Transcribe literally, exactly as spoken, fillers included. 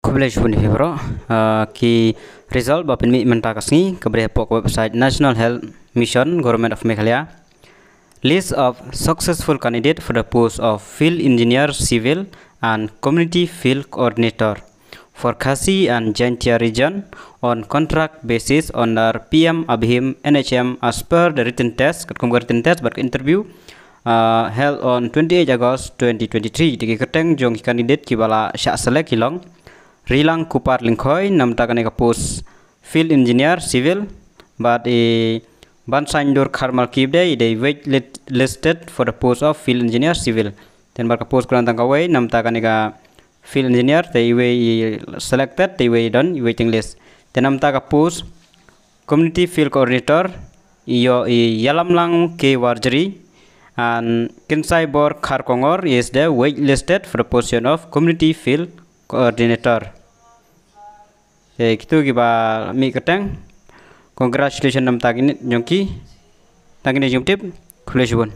Khublei shibun ïa phi baroh. Ah, ki result ba pynmih mynta ka sngi ka briew hapoh ka website National Health Mission, Government of Meghalaya. List of successful candidate for the post of Field Engineer Civil and Community Field Coordinator for Khasi and Jaintia Region on contract basis under P M ABHIM N H M as per the written test, katkum ka written test bad ka interview, uh, held on twenty-eight August twenty twenty-three. Te ki kyrteng jong ki candidate kiba la shah select ki long: Rilang Kupar Lyngkhoi, namta kane ka post Field Engineer Civil, bad i Bansaindur Kharmal Kipdei, i dei wait lit-, listed for the post of Field Engineer Civil. Te namar ka post ka don tang kawei, namta kane ka Field Engineer, te iwei i selected, te iwei i don i waiting list. Te namta ka post Community Field Coordinator, i ïoh i Ïalamlang K Warjri, and Kynsaibor Kharkongor is the wait listed for the position of Community Field Coordinator. Te kito kiba mih kyrteng, congratulations namta kine jong ki. Tang kine jingtip. Khublei shibun.